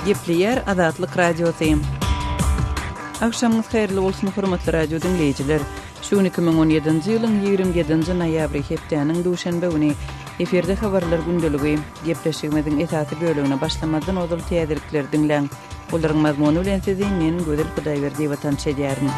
Gepleýär Azatlyk Radiosy. Agşamyňyz haýyrly bolsun, hormatly radio diňleýjiler! Şu gün 2017-nji ýylyň 27-nji noýabry, hepdäniň duşenbe güni. Efirde habarlar gündeligi. Gepleşigimiziň esasy bölegine başlamazdan ozal täzelikleri diňläň. Olaryň mazmuny bilen sizi men, Gözel Hudaýberdiýewa tanyş edýärin.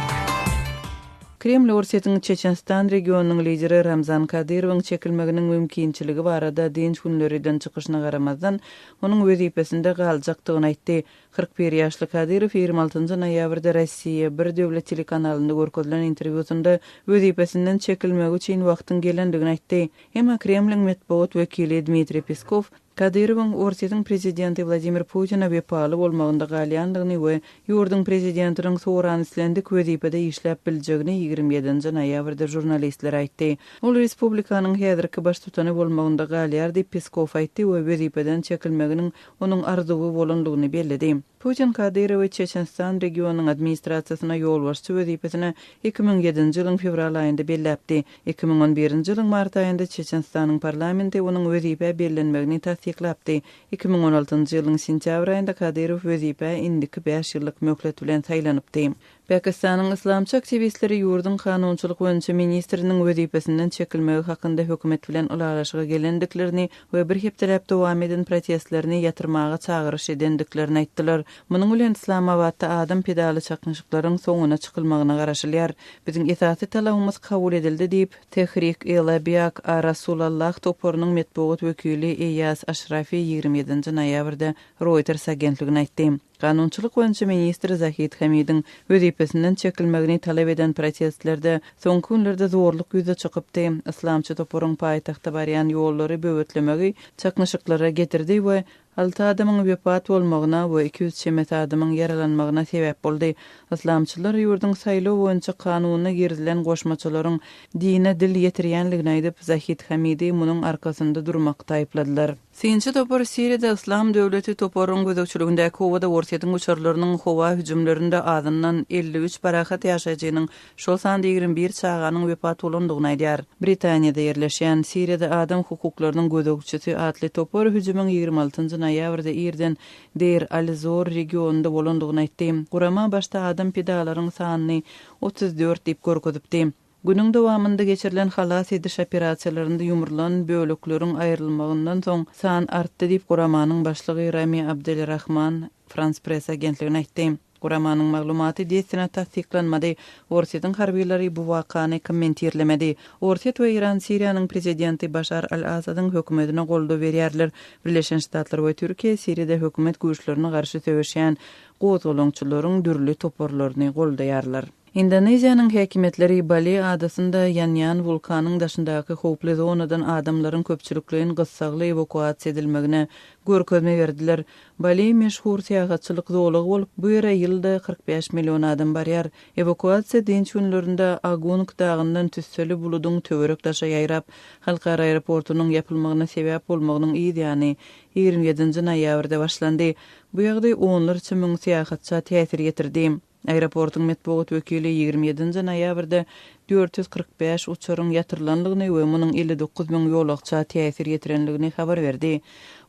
Kreml Orsýetiň Çeçenistan regionynyň lideri Ramzan Kadyrowyň çekilmeginiň mümkinçiligi barada dynç günleri eden çykyşyna garamazdan, onuň wezipesinde galjakdygyny aýtdy. 41 ýaşly Kadyrow 26 noýabrda Rossiýa bir döwlet telekanalynda görkezilen interwýusynda wezipesinden çekilmegi üçin wagtyň gelendigini aýtdy. Emma Kremliň metbugat wekili Dmitriý Peskow Kadyrowyň Orsýetiň prezidenti Wladimir Putine wepaly bolmagynda galýandygyny we ýurduň prezidentiniň soran islendik wezipede işläp biljegini 27-nji noýabrda žurnalistlere aýtdy. Ol respublikanyň häzirki baştutany bolmagynda galýar diýip, Peskow aýtdy we wezipeden çekilmeginiň onuň arzuwy bolandygyny belledi. Putin Kadyrowy Çeçenistan regionynyň administrasiýasyna ýolbaşçy wezipesine 2007-nji ýylyň fewral aýynda belläpdi. 2011-nji ýylyň mart aýynda Çeçenistanyň parlamenti onuň wezipä bellenmegini tassyklapdy. 2016-njy ýylyň sentýabr aýynda Kadyrow wezipä indiki bäş ýyllyk möhlet bilen saýlanypdy. Pakistanyň yslamçy aktiwistleri ýurduň kanunçylyk boýunça ministriniň wezipesinden çekilmegi hakynda hökümet bilen ylalaşyga gelendiklerini we bir hepdeläp dowam eden protestlerini ýatyrmaga çagyryş edendiklerini aýtdylar. Munuň bilen Yslamabatda adam pidaly çaknyşyklaryň soňuna çykylmagyna garaşylýar. Biziň esasy talabymyz kabul edildi diýip, Tehrik-e-Labiak a Rasulallah toparynyň metbugat wekili Eýaz Aşrafi 27-nji noýabrda Reuters agentligine aýtdy. Kanunçylyk boýunça ministr Zahid Hamidiň wezipesinden çekilmegini talap eden protestlerde soňky günlerde zorluk ýüze çykypdy. Yslamçy toparyň paýtagta barýan ýollary böwetlemegi çaknyşyklara getirdi we alty adamyň wepat bolmagyna we 200 çemesi adamyň ýaralanmagyna sebäp boldy. Yslamçylar ýurduň saýlaw boýunça kanunyna girizilen goşmaçalaryň dine dil ýetirýänligini aýdyp, Zahid Hamidi munuň arkasynda durmakda aýypladylar. Synçy topar Siriýada Yslam döwleti toparyň gözegçiligindäki obada Orsýetiň uçarlarynyň howa hüjümlerinde azyndan 53 parahat ýaşaýjynyň, şol sanda 21 çaganyň wepat bolandygyny aýdýar. Britaniýada ýerleşýän Siriýada adam hukuklarynyň gözegçisi atly topar hüjümiň 26 noýabrda irden Deir al-Zor regionynda bolandygyny aýtdy. Gurama başda adam pidalaryň sanyny 34 diýip görkezipdi. Günüň dowamynda geçirilen halas ediş operasiýalarynda ýumrulan bölekleriň aýrylmagyndan soň san artdy diýip, guramanyň başlygy Rami Abdel Rahman Frans Press agentligine aýtdy. Guramanyň maglumaty dessine tassyklanmady. Orsýetiň harbylary bu wakany kommentirlemedi. Orsýet we Eýran Siriýanyň prezidenti Başar al-Asadyň hökümetine goldaw berýärler. Birleşen Ştatlar we Türkiýe Siriýada hökümet güýçlerine garşy söweşýän gozgalaňçylaryň dürli toparlaryny goldaýarlar. Indoneziýanyň häkimiýetleri Bali adasynda ýanýan wulkanyň daşyndaky howply zonadan adamlaryň köpçülikleýin gyssagly ewakuasiýa edilmegine görkezme berdiler. Bali meşhur syýahatçylyk zolagy bolup, bu ýere ýylda 45 million adam barýar. Ewakuasiýa dynç günlerinde Agung dagyndan tüsseli buludyň töwerek-daşa ýaýrap, halkara aeroportunyň ýapylmagyna sebäp bolmagynyň yz ýany, 27-nji noýabrda başlandy. Bu ýagdaý onlarça müň syýahatça täsir ýetirdi. Aeroportuň metbugat wekili 27-nji noýabrda 445 uçaryň ýatyrylandygyny we munuň 59 müň ýolagça täsir ýetirendigini habar berdi.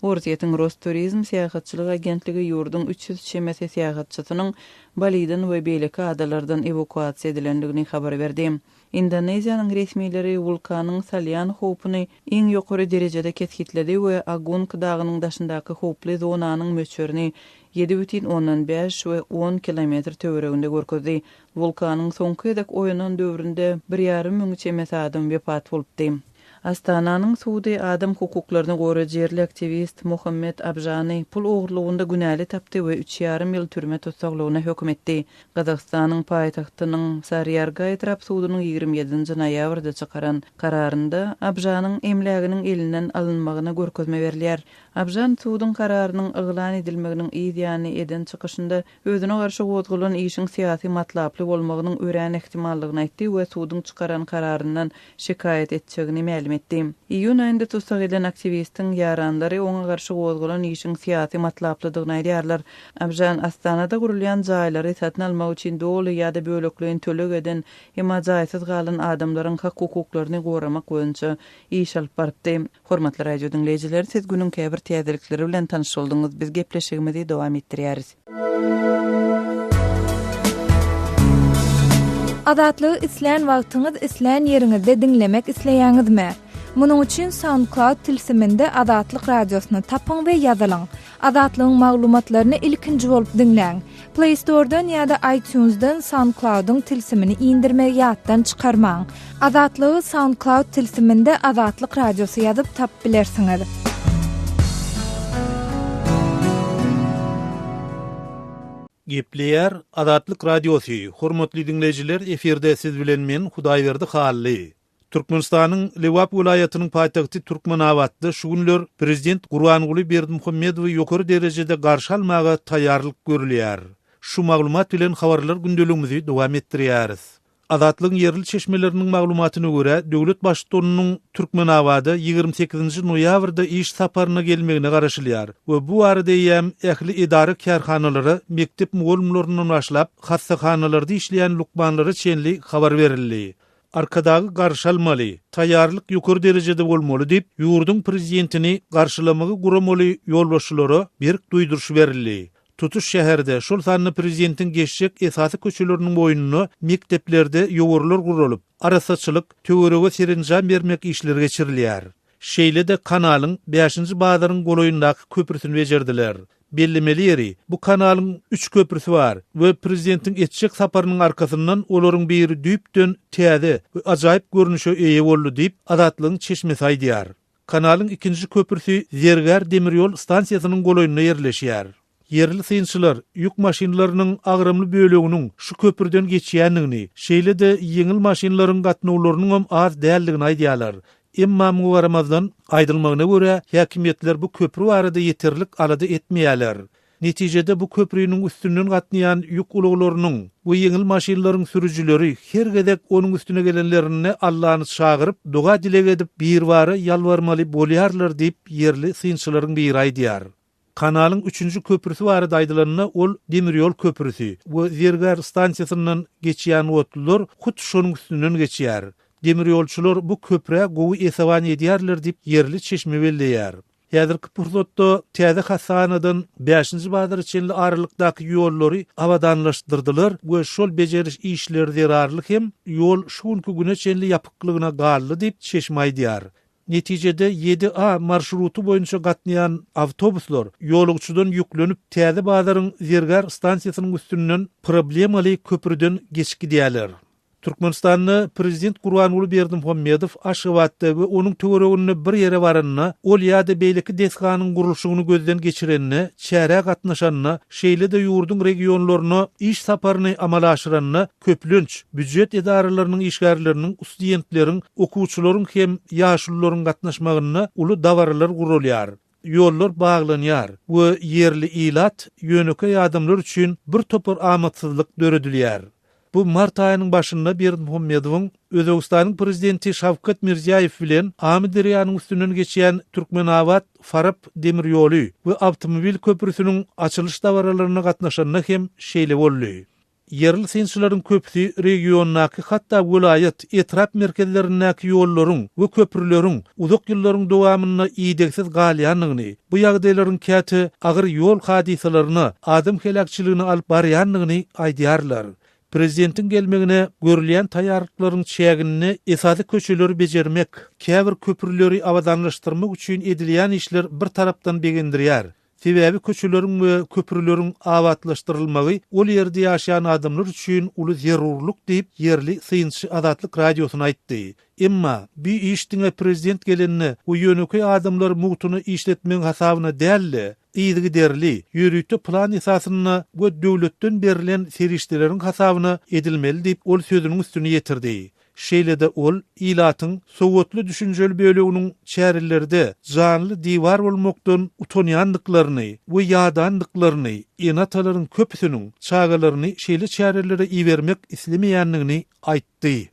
Orsýetiň Rosturizm syýahatçylyk agentligi ýurduň 300 çemesi syýahatçysynyň Baliden we beýleki adalardan ewakuasiýa edilendigini habar berdi. Indoneziýanyň resmileri wulkanyň salýan howpuny iň ýokary derejede kesgitledi we Agung dagynyň daşyndaky howply zonanyň möçberini 7,5 we 10 kilometr töwereginde görkezdi. Wulkanyň soňky gezek oýanan döwründe bir ýarym müň çemesi adam wepat bolupdy. Astananyň sudy adam hukuklaryny goraýjy ýerli aktiwist Muhammet Abžany pul ogurlygynda günäli tapdy we üç ýarym ýyl türme tussaglygyna höküm etdi. Gazagystanyň paýtagtynyň Saryarga etrap sudunyň 27-nji noýabrda çykaran kararynda Abžanyň emläginiň elinden alynmagyna görkezme berilýär. Abžan suduň kararynyň yglan edilmeginiň yz ýany eden çykyşynda Özüne garşy gozgalan işiň syýasy matlaply bolmagynyň örän ähtimallygyny aýtdy we suduň çykaran kararyndan şikaýat etjegini mälim etdi. Iýun aýynda tussag edilen aktiwistiň ýaranlary oňa garşy gozgalan işiň syýasy matlaplydygyny aýdýarlar. Abžan Astanada gurulýan jaýlary satyn almak üçin doly ýa-da bölekleýin töleg eden, emma jaýsyz galan adamlaryň hak-hukuklaryny goramak boýunça iş alyp barypdy. Hormatly radio diňleýjiler, siz günüň käbir. täzelikleri bilen tanyş bolduňyz. Biz gepleşigimizi dowam etdirýäris. Azatlygy islän wagtyňyz, islän ýeriňizde diňlemek isleýäňizmi? Munuň üçin SoundCloud tilsiminde Azatlyk Radiosyny tapyň we ýazylyň. Azatlygyň maglumatlaryny ilkinji bolup diňläň. Play Store-dan ýa-da iTunes-dan SoundCloud-yň tilsimini indirmegi ýatdan çykarmaň. Azatlygy SoundCloud tilsiminde Azatlyk Radiosy ýazyp tapyp bilersiňiz. Gepleýär Azatlyk Radiosy, Hormatly diňleýjiler efirde siz bilen men Hudaýberdi Hally. Türkmenistanyň Lebap welaýatynyň paýtagty Türkmenabatda şu günler prezident Gurbanguly Berdimuhamedowy ýokary derejede garşy almaga taýýarlyk görülýär. Şu maglumat bilen habarlar gündeligimizi dowam etdirýäris. Azatlygyň ýerli çeşmeleriniň maglumatyna görä, döwlet Baştutanynyň Türkmenabada 28-nji noýabrda iş saparyna gelmegine garaşylýar we bu barada eýýäm ähli edara-kärhanalara, mekdep mugallymlaryndan başlap, hassahanalarda işleýän lukmanlara çenli habar berildi. Arkadagy garşy almaly, taýýarlyk ýokary derejede bolmaly diýip, ýurduň prezidentini garşylamagy guramaly ýolbaşçylara berk duýduryş berildi. Tutuş şäherde, şol sanda prezidentiň geçjek esasy köçeleriniň boýunda mekdeplerde ýowarlar guralyp, arassaçylyk, töwerege serenjam bermek işleri geçirilýär. Şeýle-de kanalyň bäşinji bazaryň golaýyndaky köprüsini bejerdiler. Bellemeli ýeri, bu kanalyň üç köprüsi bar we prezidentiň etjek saparynyň arkasyndan olaryň biri düýpden täze we ajaýyp görnüşe eýe boldy diýip, Azatlygyň çeşmesi aýdýar. Kanalyň ikinji köprüsi Zergär demir ýol stansiýasynyň golaýynda ýerleşýär. Ýerli synçylar ýük maşynlarynyň agramly böleginiň şu köprüden geçýändigini, şeýle-de ýeňil maşynlaryň gatnawlarynyňam az däldigini aýdýarlar. Emma muňa garamazdan, aýdylmagyna görä, häkimiýetler bu köpri barada ýeterlik alada etmeýärler. Netijede bu köpriniň üstünden gatnaýan ýük ulaglarynyň we ýeňil maşynlaryň sürüjileri her gezek onuň üstüne gelenlerinde Allany çagyryp, doga-dileg edip, Biribara ýalbarmaly bolýarlar diýip, ýerli synçylaryň biri aýdýar. Kanalyň üçünji köprüsi barada aýdylanda, ol demir ýol köprüsi we Zergär stansiýasyndan geçýän otlular hut şonuň üstünden geçýär. Demir ýolçular bu köprä gowy esewan edýärler diýip, ýerli çeşme belleýär. Häzirki pursatda täze hassahanadan bäşinji bazara çenli aralykdaky ýollary abadanlaşdyrdylar we şol bejeriş işleri zerarly hem ýol şu günki güne çenli ýapyklygyna galdy diýip, çeşme aýdýar. Netijede, ýedi A marşruty boýunça gatnaýan awtobuslar ýolagçydan ýüklenip, täze bazaryň Zergär stansiýasynyň üstünden problemaly köprüden geçip gidýärler. Türkmenistanda prezident Gurbanguly Berdimuhamedow Aşgabatda we onuň töwereginde bir ýere baranda, ol ýa-da beýleki desganyň gurluşygyny gözden geçirende, çärä gatnaşanda, şeýle-de ýurduň regionlaryna iş saparyny amala aşyranda, köplenç, býujet edaralarynyň işgärleriniň, studentleriň, okuwçylaryň hem ýaşulularyň gatnaşmagynda uly dabaralar guralýar, ýollar baglanýar we ýerli ilat, ýönekeý adamlar üçin bir topar amatsyzlyk döredilýär. Bu mart aýynyň başynda Berdimuhamedowyň Özbegistanyň prezidenti Şawkat Mirziýaýew bilen Amyderýanyň üstünden geçýän Türkmenabat, Farap demir ýoly we awtomobil köprüsiniň açylyş dabaralaryna gatnaşanda hem şeýle boldy. Ýerli synçylaryň köpüsi regiondaky hatda welaýat, etrap merkezlerindäki ýollaryň we köprüleriň uzak ýyllaryň dowamynda idegsiz galýandygyny, bu ýagdaýlaryň käte agyr ýol hadysalaryna, adam heläkçiligine alyp barýandygyny aýdýarlar. Prezidentiň gelmegine görülýän taýýarlyklaryň çäginde esasy köçeleri bejermek, käbir köprüleri abadanlaşdyrmak üçin edilýän işler bir tarapdan begendirýär. Sebäbi köçeleriň we köprüleriň abatlaşdyrylmagy ol ýerde ýaşaýan adamlar üçin uly zerurlyk diýip, ýerli synçy Azatlyk Radiosyna aýtdy. Emma, bi iş diňe prezident gelende we ýönekeý adamlary mugtuna işletmegiň hasabyna däl-de, yzygiderli, ýörite plan esasynda we döwletden berlen serişdeleriň hasabyna edilmeli diýip, ol sözüniň üstüni ýetirdi. Şeýle-de ol ilatyň sowatly-düşünjeli böleginiň çärelerde janly diwar bolmakdan utanýandyklaryny we ýadandyklaryny, ene-atalaryň köpüsiniň çagalaryny şeýle çärelere ibermek islemeýändigini aýtdy.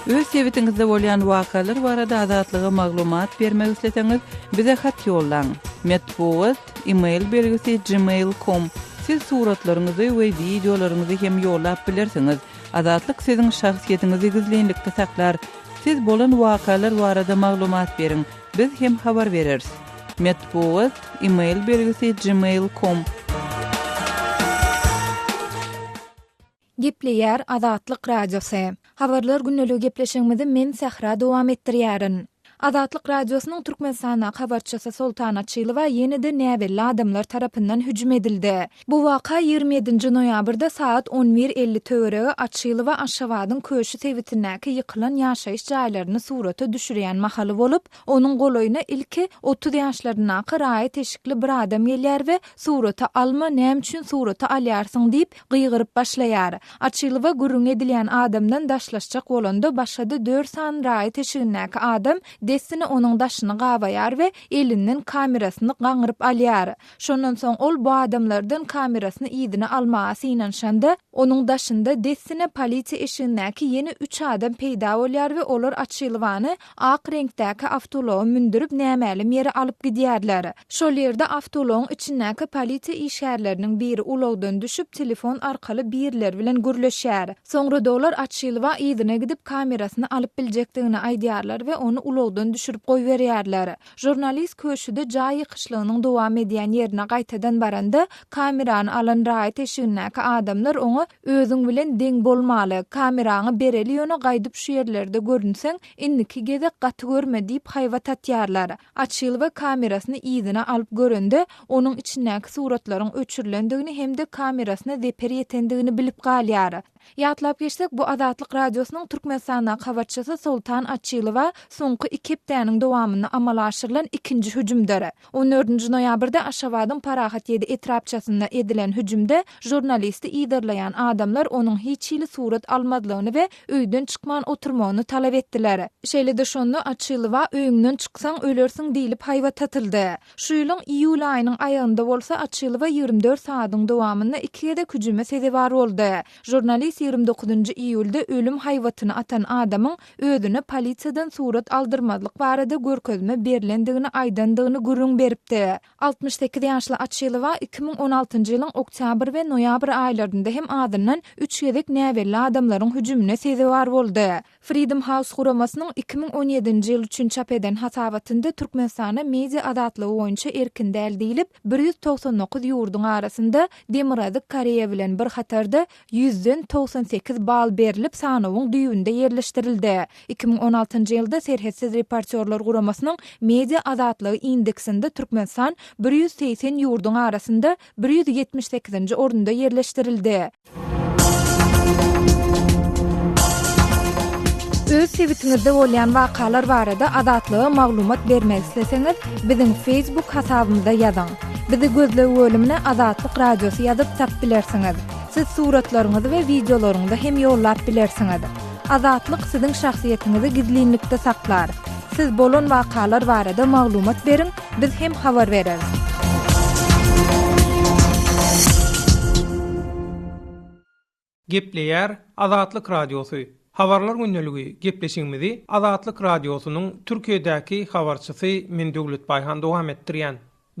Öz sebitiňizde bolýan wakalar barada Azatlyga maglumat bermek isleseňiz, bize hat ýollaň. Metbugat, e-mail belgisi gmail com. Siz suratlaryňyzy we wideolaryňyzy hem ýollap bilersiňiz. Azatlyk siziň şahsyýetiňizi gizlinlikde saklar. Siz bolan wakalar barada maglumat beriň, biz hem habar bereris. Metbugat, email belgisi gmail com. Gepleýär Azatlyk Radiosy. Habarlar gündeligi gepleşigimizi men Sähra dowam etdirýärin. Azatlyk Radiosynyň Türkmenistandaky habarçysy Soltan Açylowa ýene-de näbelli adamlar tarapyndan hüjüm edildi. Bu waka 27-nji noýabrda sagat on bir 50 töweregi Açylowa Aşgabadyň Köşi sebitindäki ýykylan ýaşaýyş jaýlaryny surata düşürýän mahaly bolup, onuň golaýyna ilki 30 ýaşlaryndaky raýat eşikli bir adam gelýär we Surata alma, näme üçin surata alýarsyň diýip, gygyryp başlaýar. Açylowa gürrüňi edilýän adamdan daşlaşjak bolanda başga-da dört sany raýat eşigindäki adam dessine onuň daşyny gabaýar we elinden kamerasyny gaňryp alýar. Şondan soň ol bu adamlardan kamerasyny yzyna almaga synanyşanda, onuň daşynda dessine polisiýa eşigindäki ýene üç adam peýda bolýar we olar Açylowany ak reňkdäki awtoulaga mündürip nämälim ýere alyp gidýärler. Şol ýerde awtoulagyň içindäki polisiýa işgärleriniň biri ulagdan düşüp, telefon arkaly birileri bilen gürleşýär. Soňra-da olar Açylowa yzyna gidip kamerasyny alyp biljekdigini aýdýarlar we ony ulagdan düşürip goýberýärler. Žurnalist Köşüde jaý ýykyşlygynyň dowam edýän ýerine gaýtadan baranda, kamerany alan raýat eşigindäki adamlar oňa Özüň bilen deň bolmaly, kameraňy bereli ýöne gaýdyp şu ýerlerde görünseň, indiki gezek gaty görme diýip haýbat atýarlar. Açylowa kamerasyny yzyna alyp görende, onuň içindäki suratlaryň öçürilendigini hem-de kamerasyna zeper ýetendigini bilip galýar. Ýatlap geçsek, bu Azatlyk Radiosynyň Türkmenistandaky habarçysy Soltan Açylowa soňky iki hepdäniň dowamynda amala aşyrylan ikinji hüjümdir. On dördünji noýabrda Aşgabadyň Parahat ýedi etrapçasynda edilen hüjümde žurnalisti yzarlaýan adamlar onuň hiç hili surat almazlygyny we öýden çykman oturmagyny talap etdiler. Şeýle-de şonda Açylowa öýüňden çyksaň ölersiň diýlip haýbat atyldy. Şu ýylyň iýul aýynyň aýagynda bolsa Açylowa 24 sagadyň dowamynda iki gezek hüjüme sezewar boldy. Žurnalist 29-njy iýulda ölüm haýbatyny atan adamyň özüne polisiýadan surat aldyrmazlyk barada görkezme berlendigini aýdandygyny gürrüň beripdi. 68 ýaşly Açylowa 2016-njy ýylyň oktýabr we noýabr aýlarynda hem azyndan üç gezek näbelli adamlaryň hüjümine sezewar boldy. Freedom House guramasynyň 2017-nji ýyl üçin çap eden hasabatynda Türkmenistana media azatlygy boýunça erkin däl diýlip, 199 ýurduň arasynda Demirgazyk Koreýa bilen bir hatarda ýüzden 98 bal berlip, sanawyň düýbünde ýerleşdirildi. 2016-njy ýylda Serhetsiz reportýorlar guramasynyň Media azatlygy indeksinde Türkmenistan 180 ýurduň arasynda 178-nji orunda ýerleşdirildi. Öz sebitiňizde bolýan wakalar barada Azatlyga maglumat bermek isleseňiz, biziň Facebook hasabymyza ýazyň. Bizi gözleg bölümine Azatlyk Radiosy ýazyp tap bilersiňiz. Siz suratlaryňyzy we wideolaryňyzy hem ýollap bilersiňiz. Azatlyk siziň şahsyýetiňizi gizlinlikde saklar. Siz bolan wakalar barada maglumat beriň, biz hem habar bereris. Gepleýär Azatlyk Radiosy. Habarlar gündeligi gepleşigimizi Azatlyk Radiosynyň Türkiýedäki habarçysy men Döwlet Baýhan dowam etdirýän.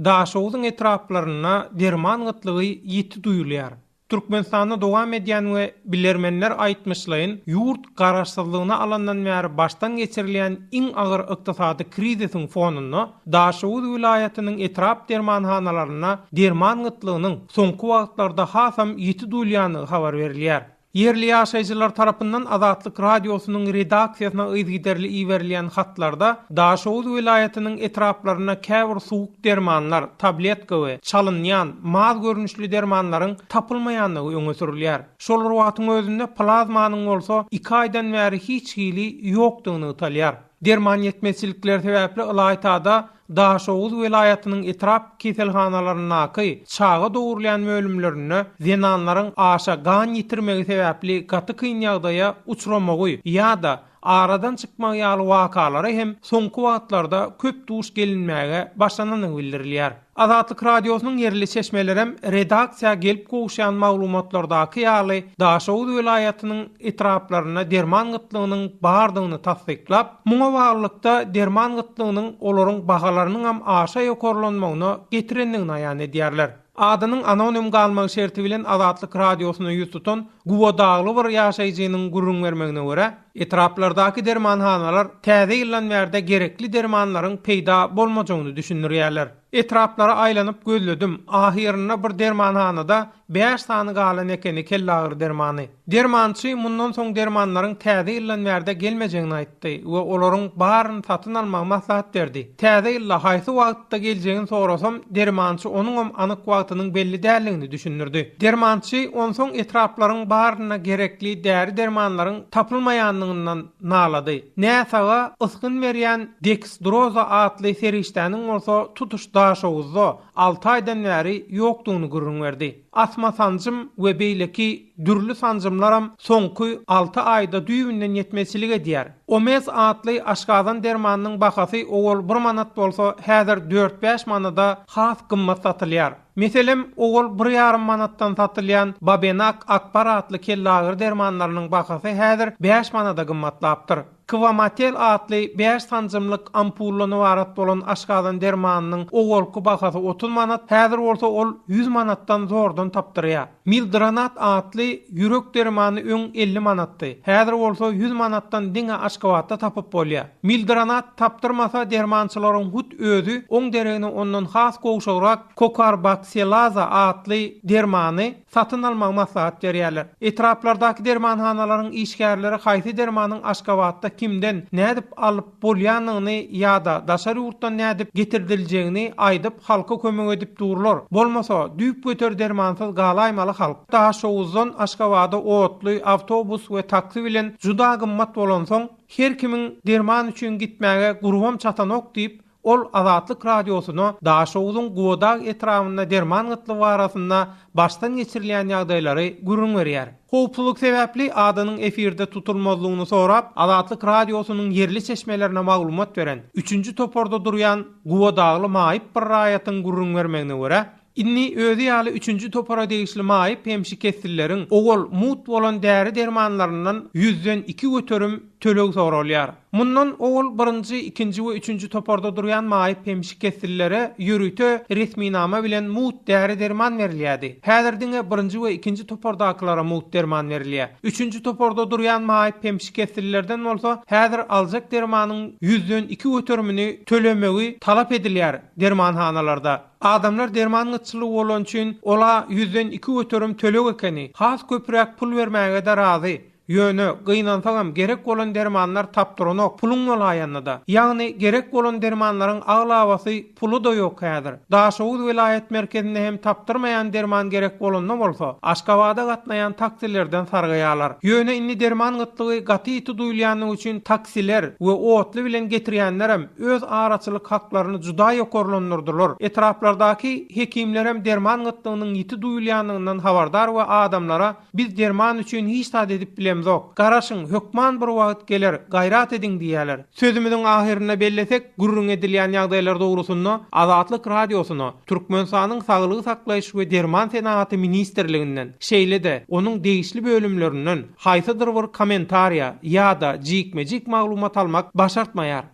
Daşoguzyň etraplarynda derman gytlygy ýiti duýulýar. Türkmenistanda dowam edýän we bilermenler aýtmyşlaýyn ýurt garaşsyzlygyny alandan bäri başdan geçirilýän iň agyr ykdysady krizisiň fonunda Daşoguz welaýatynyň etrap dermanhanalarynda derman gytlygynyň soňky wagtlarda hasam ýiti duýulýandygy habar berilýär. Ýerli ýaşaýjylar tarapyndan Azatlyk Radiosynyň redaksiýasyna yzygiderli iberilýän hatlarda Daşoguz welaýatynyň etraplarynda käbir suwuk dermanlar, tabletka we çalynýan, maz görnüşli dermanlaryň tapylmaýandygy öňe sürülýär. Şol bir wagtyň özünde plazmanyň bolsa iki aýdan bäri hiç hili ýokdugy nygtalýar. Derman ýetmezçilikleri sebäpli ylaýta-da Daşoguz welaýatynyň etrap keselhanalaryndaky çaga dogurylýan bölümlerinde zenanlaryň aşa gan ýitirmegi sebäpli gaty kyn ýagdaýa uçramagy ýa-da aradan çykmagy ýaly wakalara hem soňky wagtlarda köp duş gelinmäge başlanandygy bildirilýär. Azatlyk Radiosynyň ýerli çeşmelerem redaksiýa gelip gowuşýan maglumatlardaky ýaly Daşoguz welaýatynyň etraplarynda derman gytlygynyň bardygyny tassyklap, muňa baglylykda derman gytlygynyň olaryň bahalarynyňam aşa ýokarlanmagyna getirendigini aýan edýärler. Adynyň anonim galmagy şerti bilen Azatlyk Radiosyna ýüz tutan Guba dagly bir ýaşaýjynyň gürrüň bermegine görä. etraplardaky dermanhanalar täze ýyldan bärde gerekli dermanlaryň peýda bolmajagyny düşündirýärler. Etraplara aýlanyp gözledim, ahyrynda bir dermanhanada bäş sany galan ekeni kellagyry dermany. Dermançy mundan soň dermanlaryň täze ýyldan bärde gelmejegini aýtdy we olaryň baryny satyn almagy maslahat berdi. Täze ýylda haýsy wagtda geljegini sorasam, dermançy onuňam anyk wagtynyň belli däldigini düşündirdi. Dermançy onsoň etraplaryň barynda gerekli däri-dermanlaryň tapylmaýandygyndan nalady. Näsaga ysgyn berýän deksdroza atly serişdäniň bolsa tutuş Daşoguzda alty aýdan bäri ýokdugyny gürrüň berdi. Asma sanjym we beýleki dürli sanjymlaram soňky alty aýda düýbünden ýetmezçilik edýär. Omez atly aşgazan dermanynyň bahasy owal bir manat bolsa, häzir dört-bäş manada has gymmat satylýar. Meselem, owal bir ýarym manatdan satylýan Babenak Akbar atly kellagyry dermanlarynyň bahasy häzir bäş manada gymmatlapdyr. Kwamatel atly bäş sanjymlyk ampuldan ybarat bolan aşgazan dermanynyň owalky bahasy 30 manat, häzir bolsa ol 100 manatdan zordan tapdyrýar. Mildronat atly ýürek dermany öň 50 manatdy, häzir bolsa 100 manatdan diňe Aşgabatda tapyp bolýar. Mildronat tapdyrmasa dermançylaryň hut özi oň deregine ondan has gowşagrak Kokarbakselaza atly dermany satyn almagy maslahat berýärler. Etraplardaky dermanhanalaryň işgärleri haýsy dermanyň Aşgabatda kimden, nädip alyp bolýanyny ýa-da daşary ýurtdan nädip getirdiljegini aýdyp halka kömek edip durlar. Bolmasa, düýpgöter dermansyz galaýmaly halk. Daşoguzdan Aşgabada otly, awtobus we taksi bilen juda gymmat bolansoň, her kimiň derman üçin gitmäge gurbam çatanok diýip, Ol Azatlyk Radiosyna Daşoguzyň Gubadag etrabynda derman gytlygy barasynda başdan geçirilýän ýagdaýlary gürrüň berýär. Howpsuzlyk sebäpli adynyň efirde tutulmazlygyny sorap, Azatlyk Radiosynyň ýerli çeşmelerine maglumat beren, üçünji toparda durýan gubadagly maýyp bir raýatyň gürrüň bermegine görä, Indi özi ýaly üçünji topara degişli maýyp hem şikeslileriň owal mugt bolan däri-dermanlaryndan ýüzden 2% töleg soralýar. Mundan owal birinji, ikinji we üçünji toparda durýan maýyp hem şikeslilere ýörite resminama bilen mugt däri-derman berilýärdi. Häzir diňe birinji we ikinji topardakylara mugt derman berilýär. Üçünji toparda durýan maýyp hem şikeslilerden bolsa häzir aljak dermanyň ýüzden iki göterimini tölemegi talap edilýär dermanhanalarda. Adamlar derman gytçylygy bolany üçin ola ýüzden 2% töleg ekeni, has köpräk pul bermäge-de razy. Ýöne, gynansagam, gerek bolan dermanlar tapdyranok, puluň bolaýanda-da. Ýagny, gerek bolan dermanlaryň aglabasy puly-da ýok häzir. Daşoguz welaýat merkezinde hem tapdyrmaýan derman gerek bolanda bolsa, Aşgabada gatnaýan taksilerden sargaýarlar. Ýöne indi derman gytlygy gaty ýiti duýulýandygy üçin taksiler we otly bilen getirýänlerem öz araçylyk haklaryny juda ýokarlandyrdylar. Etraplardaky hekimlerem derman gytlygynyň ýiti duýulýandygyndan habardar we adamlara Biz derman üçin hiç zat edip bilemzok. Garaşyň, hökman bir wagt geler, gaýrat ediň diýýärler. Sözümiziň ahyrynda bellesek, gürrüň edilýän ýagdaýlar dogrusynda Azatlyk Radiosyna Türkmenistanyň Saglygy saklaýyş we derman senagaty ministrliginden, şeýle-de, onuň degişli bölümlerinden haýsydyr bir kommentariýa ýa-da jikme-jik maglumat almak başartmaýar.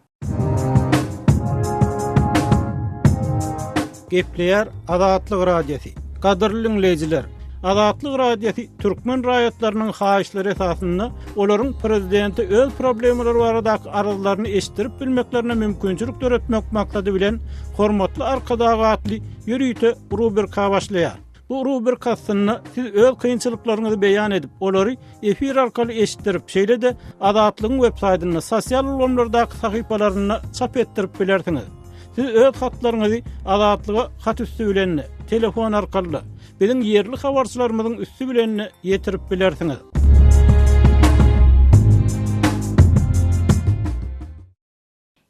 Gepleýär Azatlyk Radiosy. Gadyrly diňleýjiler, Azatlyk Radiosy türkmen raýatlarynyň haýyşlary esasynda olaryň prezidente öz problemalary baradaky arzlaryny eşitdirip bilmeklerine mümkinçilik döretmek maksady bilen Hormatly Arkadag atly ýörite rubrika başlaýar. Bu rubrika astynda siz öz kynçylyklaryňyzy beýan edip, olary efir arkaly eşitdirip, şeýle-de Azatlygyň web saýtynda, sosial ulgamlardaky sahypalarynda çap etdirip bilersiňiz. Siz öz hatlaryňyzy Azatlyga hat üsti bilen-de, telefon arkaly-da, biziň ýerli habarçylarymyzyň üsti bilen-de ýetirip bilersiňiz.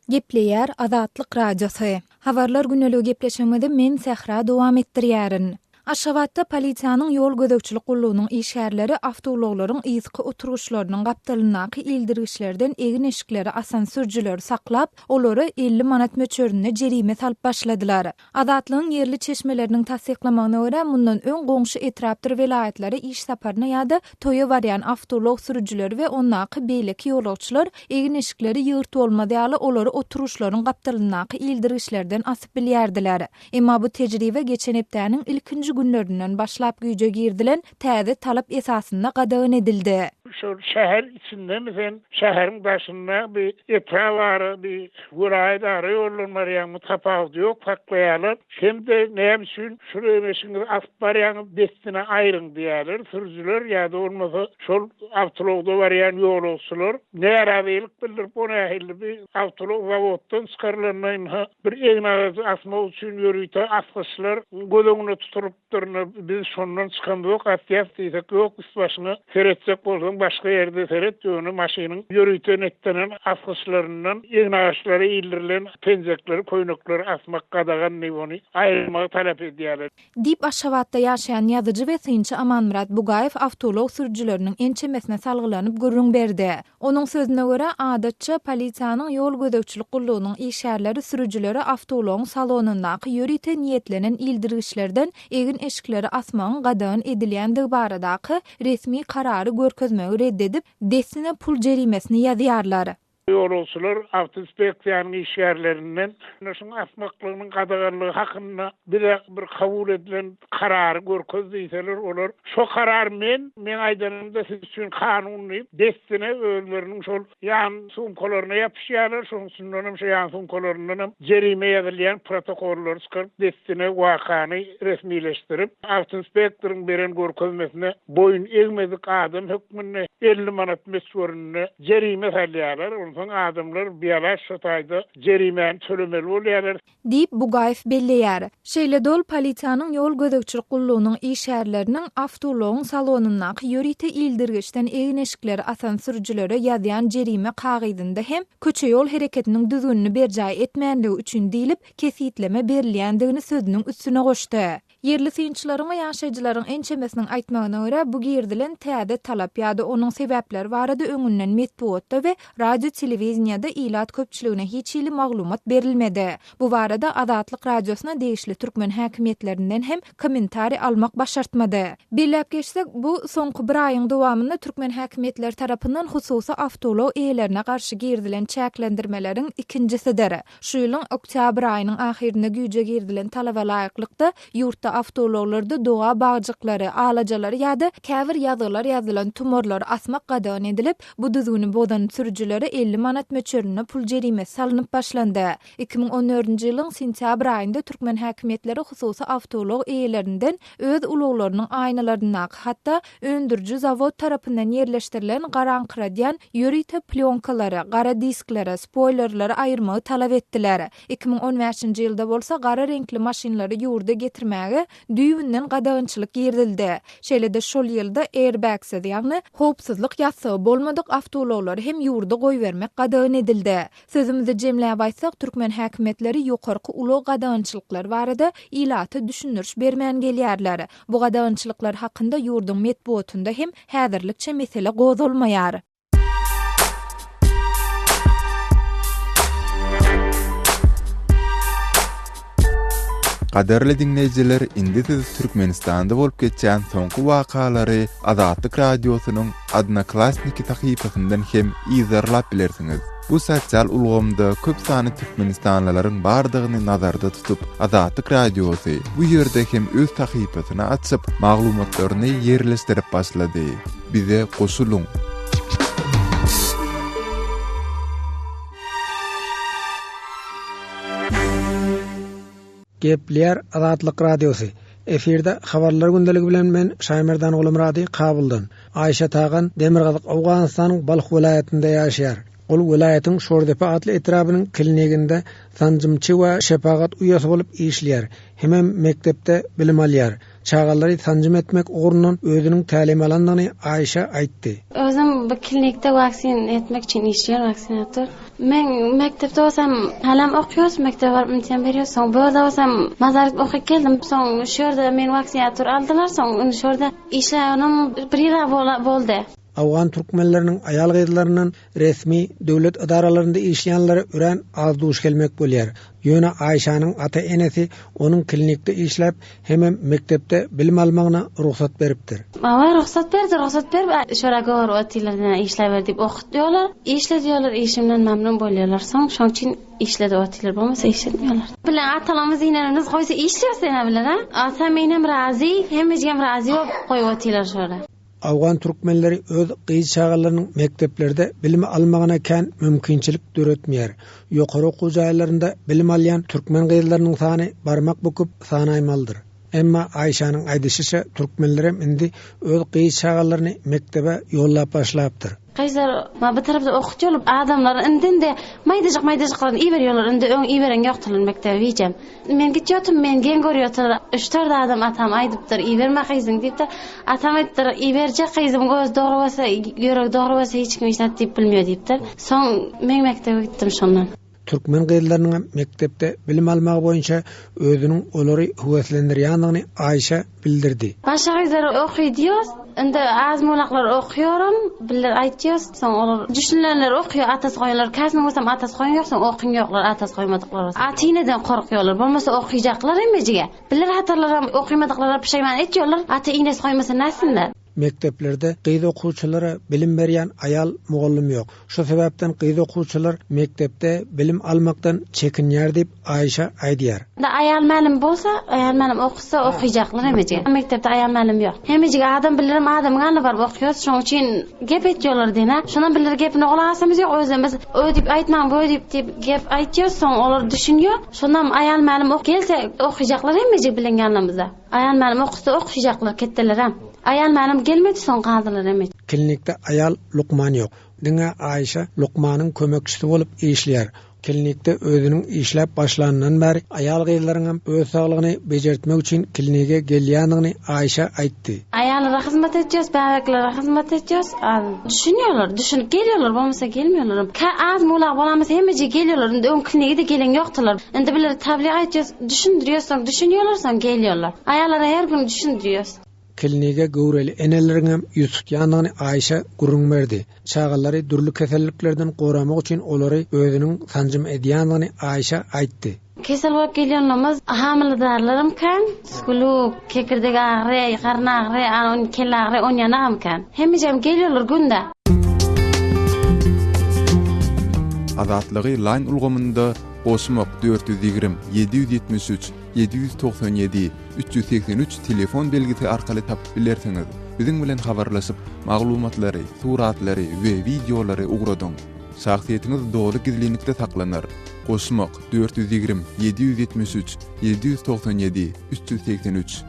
Gepleýär Azatlyk Radiosy. Habarlar güneligi gepleşigimizi men Sähra dowam etdirýärin. Aşgabatda polisiýanyň ýol gözegçilik gullugynyň işgärleri awtoulaglaryň yzky oturgyçlarynyň gapdalyndaky ildirgiçlerden egin-eşikleri asan sürüjileri saklap, olara 50 manat möçberinde jerime salyp başladylar. Azatlygyň ýerli çeşmeleriniň tassyklamagyna görä, mundan öň goňşy etrapdyr welaýatlara iş saparyna ýa-da toýa barýan awtoulag sürüjileri we ondaky beýleki ýolagçylar egin-eşikleri ýygyrt bolmaz ýaly olary oturyşlaryň gapdalyndaky ildirgiçlerden asyp bilýärdiler. Emma bu tejribe geçen hepdäniň ilkinji günlerinden başlap güýje girizilen täze talap esasynda gadagan edildi. Şol şäher içindemi sen, şäheriň daşynda bir etrap ara, bir welaýat ara ýoldan barýaňmy, tapawudy ýok, saklaýarlar. Hem-de näme üçin şu remeşiňizi asyp barýaňyz, dessine aýryň diýýärler. Sürüjiler ýa-da bolmasa şol awtoulagda barýan ýolagçylar närazylyk bildirip, o nähili bir awtoulag zawoddan çykarylanda ynha bir egin-agajy asmak üçin ýörite asgyçlar göz öňünde tutulyp, Durna biz şondan çykamzok atýas diýsek ýok üst başyňa seretjek bolsaň başga ýerde seret ýöne maşynyň ýörite netlenen asgyçlaryndan egin agaçlara ildirilen penjekleri köýnekleri asmak gadagan diýip ony aýyrmagy talap edýärler. Diýip Aşgabatda ýaşaýan ýazyjy we synçy Amanmyrat Bugaýew awtoulag sürüjileriniň ençemesine salgylanyp gürrüň berdi. Onuň sözüne görä, adatça, polisiýanyň ýol gözegçilik gullugynyň işgärleri sürüjilere awtoulagyň salonyndaky ýörite niýetlenen ildirgiçlerden egin-eşikleri asmagyň gadagan edilýändigi baradaky resmi karary görkezmegi red edip, dessine pul jerimesini ýazýarlar. Ýolagçylar awtoinspeksiýanyň işgärlerinden şuň asmaklygynyň gadaganlygy hakynda bize bir kabul edilen karary görkez diýseler, olar şo karar men, meň aýdanymda siz üçin kanun diýip, dessine özleriniň şol ýan sumkalaryna ýapyşýarlar, şonuň üçindenem şo ýan sumkalaryndanam jerime ýazylýan protokollary çykaryp, dessine wakany resmileşdirip, awtoinspektoryň beren görkezmesine boýun egmedik adam hökmünde 50 manat möçberinde jerime salýarlar. Onsoň adamlar bialaç şo taýda jerimäni tölemeli bolýarlar. Diýip, Bugaýew belleýär. Şeýle-de ol polisiýanyň ýol gözegçilik gullugynyň işgärleriniň awtoulagyň salonyndaky ýörite ildirgiçden egin-eşikleri asan sürüjilere ýazýan jerime kagyzynda hem köçe-ýol hereketiniň düzgünini berjaý etmänligi üçin diýlip kesgitleme berilýändigini sözüniň üstüne goşdy. Ýerli synçylaryň we ýaşaýjylaryň ençemesiniň aýtmagyna görä, bu girizilen täze talap ýa-da onuň sebäpleri barada öňünden metbugatda we radio-telewideniýede ilat köpçüligine hiç hili maglumat berilmedi. Bu barada Azatlyk Radiosyna degişli türkmen häkimiýetlerinden hem kommentariý almak başartmady. Belläp geçsek, bu soňky bir aýyň dowamynda türkmen häkimiýetleri tarapyndan hususy awtoulag eýelerine garşy girizilen çäklendirmeleriň ikinjisidir. Şu ýylyň oktýabr aýynyň ahyrynda güýje girizilen talaba laýyklykda, ýurtda awtoulaglarda doga bagjyklary, alajalary ýa-da käbir ýazgylar ýazylan tumarlary asmak gadagan edilip, bu düzgüni bozan sürüjilere 50 manat möçberinde pul jerimesi salnyp başlandy. 2014-nji ýylyň sentýabr aýynda türkmen häkimiýetleri hususy awtoulag eýelerinden öz ulaglarynyň aýnalaryndaky, hatda öndüriji zawod tarapyndan ýerleşdirilen garaňkyradýan ýörite plýonkalary, gara diskleri, spoýlerleri aýyrmagy talap etdiler. 2015-nji ýylda bolsa gara reňkli maşynlary ýurda getirmäge düýbünden gadagançylyk girizildi. Şeýle-de şol ýylda airbagsiz, ýagny howpsuzlyk ýassygy bolmadyk awtoulaglary hem ýurda goýbermek gadagan edildi. Sözümizi jemläp aýtsak, türkmen häkimiýetleri ýokarky ulag gadagançylyklary barada ilata düşündiriş bermän gelýärler. Bu gadagançylyklar hakynda ýurduň metbugatynda hem häzirlikçe mesele gozgalmaýar. Gadyrly diňleýjiler, indi siz Türkmenistanda bolup geçýän soňky wakalary Azatlyk Radiosynyň Odnoklassniki sahypasyndan hem yzarlap bilersiňiz. Bu sosial ulgamda köp sanly türkmenistanlylaryň bardygyny nazarda tutup, Azatlyk Radiosy bu ýerde hem öz sahypasyny açyp, maglumatlaryny ýerleşdirip başlady. Bize goşulyň! Gepleýär Azatlyk Radiosy. Efirde Habarlar gündeligi bilen men Şaýmerdan Gulumyrady Kabuldan. Aýşa Tagan Demirgazyk Owganystanyň Balh welaýatynda ýaşaýar. Ol welaýatyň Şordepe atly etrabynyň kliniginde sanjymçy we şepagat uýasy bolup işleýär hemem mekdepde bilim alýar. Çagalary sanjym etmek ugrundan özüniň tälim alandygyny Aýşa aýtdy. Özüm bu klinikde waksin etmek üçin işleýän waksinator. Men mekdepde bolsam halam okýos, mekdebe baryp imtihan berýos. Soň bu ýerde bolsam mazaryp okyp geldim. Soň şu ýerde meni waksinator aldylar. Soň indi şu ýerde işlänim bir ýyl boldy. Owgan türkmenleriniň aýal-gyzlaryndan resmi döwlet edaralarynda işleýänlere örän az duş gelmek bolýar. Ýöne Aýşanyň ata-enesi onuň klinikde işläp, hemem mekdepde bilim almagyna rugsat beripdir. Hawa, rugsat berdi, rugsat berip, şora görüp otyrlar, ine, işläber diýip okutýarlar. Işle diýýärler, işimden mamnun bolýarlar. Soň şoň üçin işledip otyrlar, bolmasa işletmeýärler. Bilen atalarymyz, enelerimiz goýsa işleýäs ene bilen, a? Atam, enem razy, hemmejigem razy bolup goýup otyrlar şora. Owgan türkmenleri öz gyz çagalarynyň mekdeplerde bilim almagyna kän mümkinçilik döretmeýär. Ýokary okuw jaýlarynda bilim alýan türkmen gyzlarynyň sany barmak büküp sanaýmalydyr. Emma Aýşanyň aýdyşyça, türkmenlerem indi öz gyz çagalaryny mekdebe ýollap başlapdyr. Gyzlar ma bu tarapda okutýarlar adamlar indi indi maýdajyk maýdajyklaryny iberýärler indi öň iberen ýokdular mekdebe hijem. Men gitýärdim meni geň görýärdiler üç dört adam atam aýdypdyr iberme gyzyňy diýipdir atam aýdypdyr iberjek gyzymyň özi dogry bolsa ýüregi dogry bolsa hiç kim hiç zat diýip bilmeýär diýipdir soň men mekdebe gitdim şondan. Türkmen gyzlarynyňam mekdepde bilim almagy boýunça özüniň olary höweslendirýändigini Aýşa bildirdi. Başga gyzlar oky diýýos. Indi az-molaklar okýoram, biller aýtýos. Soň olar düşünilenler okýar, atasy goýanlar. Käsiniň bolsam atasy goýan ýok, soň okyň ýoklar, atasy goýmadyklar bolsa. Ata-eneden korkýarlar, bolmasa okyjaklar hemmejige. Biller hatarlaram okymadyklara pişeýman etýärler, ata-enesi goýmasa nätsinler. Mekdeplerde gyz okuwçylara bilim berýän aýal mugallym ýok. Şu sebäpden gyz okuwçylar mekdepde bilim almakdan çekinýär diýip, Aýşa aýdýar. Da aýal mälim bolsa, aýal mälim okutsa okyjaklar hemejigi. Mekdepde aýal mälim ýok. Hemejigi adam bilirem adamyň ýanyna baryp okýas, şoň üçin gep etýärler diýen-ä. Şonam bilir gepine gulak asamyz ýok, özümiz ö diýip aýtmaň, bö diýip diýip gep aýtýas, soň olar düşünýär. Şonam aýal mälim gelse okyjaklar hemejigi bileň ýanymyzda. Aýal mälim okutsa okyjaklar ketdelerem. Aýal mälim gelmedi soň galdylar hemejigi. Klinikde aýal lukman ýok. Diňe Aýşa lukmanyň kömekçisi bolup işleýär. Klinikde özüniň işläp başlanyndan bäri aýal-gyzlaryňam öz saglygyny bejertmek üçin klinige gelýändigini Aýşa aýtdy. Aýallara hyzmat etýäs, bäbeklere hyzmat etýäs. Az düşünýärler, düşünip gelýärler, bolmasa gelmeýärlerem. Kä az mulag bolamyz hemmeje gelýärler. Indi öň klinige-de gelen ýokdular. Indi bulara tablyk aýtýas, düşündirýäs, soň düşünýärler, soň gelýärler. Aýallara her gün düşündirýäs. Klinige göwreli eneleriňem ýüz tutýandygyny Aýşa gürrüň berdi. Çagalary dürli keselliklerden goramak üçin olary özüniň sanjym edýändigini Aýşa aýtdy. Kesel bolup gelýänlerimiz hamyladarlaram kän, skuluk, kekirdek agyry, garyn agyry, an kelle agyry onýanagam kän. Hemmejem gelýärler günde. Azatlygy Line ulgamynda goşmak 420 773 797 383 telefon belgisi arkaly tapyp bilersiňiz. Biziň bilen habarlaşyp, maglumatlary, suratlary we wideolary ugradyň. Şahsyýetiňiz doly gizlinlikde saklanar. Goşmak, 420 773 797 383.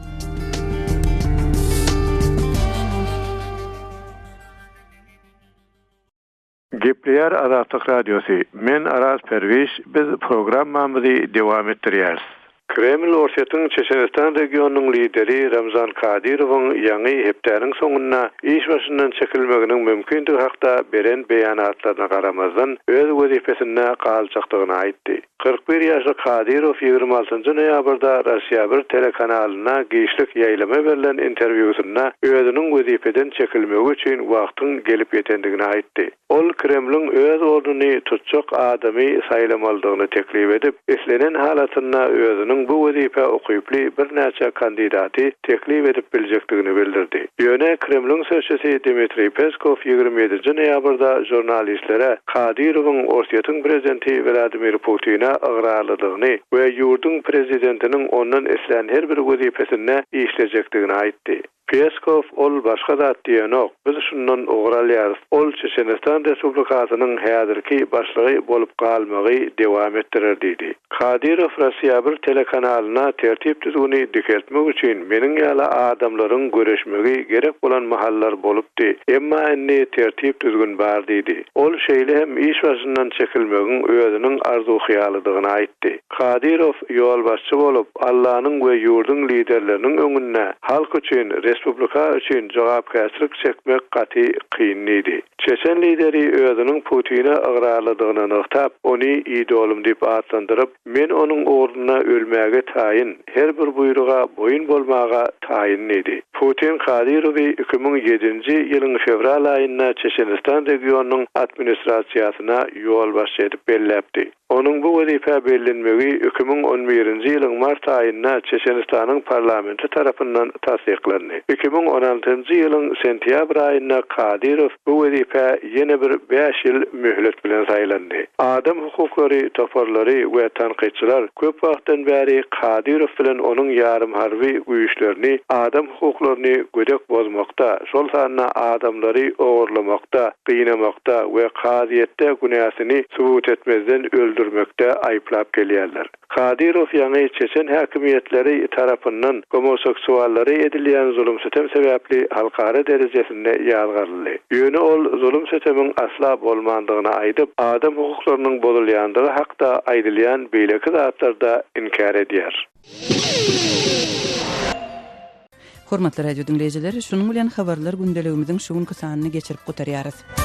Gepleýär Azatlyk Radiosy, Men Araz Perwiş, biz programmamyzy dowam etdirýäris. Kreml Orsýetiň Çeçenistan regionynyň lideri Ramzan Kadyrowyň ýaňy hepdäniň soňunda iş başyndan çekilmeginiň mümkindigi hakda beren beýanatlaryna garamazdan, öz wezipesinde galjakdygyny aýtdy. 41 ýaşly Kadyrow 26 noýabrda Rossiýa bir telekanalynda giçlik ýaýlyma berlen interwýusynda özüniň wezipeden çekilmegi üçin wagtyň gelip ýetendigini aýtdy. Ol Kremliň öz ornuny tutjak adamy saýlamalydygyny teklip edip, islenen halatynda özüniň bu wezipä ukyply birnäçe kandidaty teklip edip biljekdigini bildirdi. Ýöne Kremliň sözçüsi Dmitriý Peskow 27 noýabrda žurnalistlere Kadyrowyň Orsýetiň prezidenti Wladimir Putine ygrarlydygyny we ýurduň prezidentiniň ondan islän her bir wezipesinde işlejekdigini aýtdy. Peskow ol başga zat diýenok, biz şundan ugur alýarys, ol Çeçenistan Respublikasynyň häzirki başlygy bolup galmagy dewam etdirer diýdi. Kadyrow Rossiýa bir telekanalyna tertip-düzgüni dikeltmek üçin meniň ýaly adamlaryň göreşmegi gerek bolan mahallar bolupdy, emma indi tertip-düzgün bar diýdi. Ol şeýle hem iş başyndan çekilmegiň özüniň arzuw-hyýalydygyny aýtdy. Kadyrow ýolbaşçy bolup, Allanyň we ýurduň liderleriniň öňünde halk üçin, respublika üçin jogapkärçilik çekmek gaty kyn diýdi. Çeçen lideri özüniň Putine ygrarlydygyny nygtap, ony idolym diýip atlandyryp, Men onuň ugrunda ölmäge taýyn, her bir buýruga boýun bolmaga taýyn diýdi. Putin Kadyrowy 2007-nji ýylyň fewral aýynda Çeçenistan regionynyň administrasiýasyna ýolbaşçy edip belläpdi. Onuň bu wezipä bellenmegi 2011-nji ýylyň mart aýynda Çeçenistanyň parlamenti tarapyndan tassyklandy. 2016-njy ýylyň sentýabr aýynda Kadyrow bu wezipä ýene bir bäş ýyl möhlet bilen saýlandy. Adam hukuklary toparlary we tankytçylar köp wagtdan bäri Kadyrow bilen onuň ýarymharby güýçlerini adam hukuklaryny gödek bozmakda, şol sanda adamlary ogurlamakda, gynamakda we kazyýetde günäsini subut etmezden öldürmekde aýyplap gelýärler. Kadyrow ýaňy çeçen häkimiýetleri tarapyndan gomoseksuallara edilýän zulum-sütem sebäpli halkara derejesinde ýazgaryldy. Ýöne ol zulum-sütemiň asla bolmandygyny aýdyp, adam hukuklarynyň bozulýandygy hakda aýdylýan beýleki zatlarda inkär edýär. Hormatly radio diňleýjiler, şunuň bilen habarlar gündeligimiziň şu günki sanyny geçirip gutarýarys.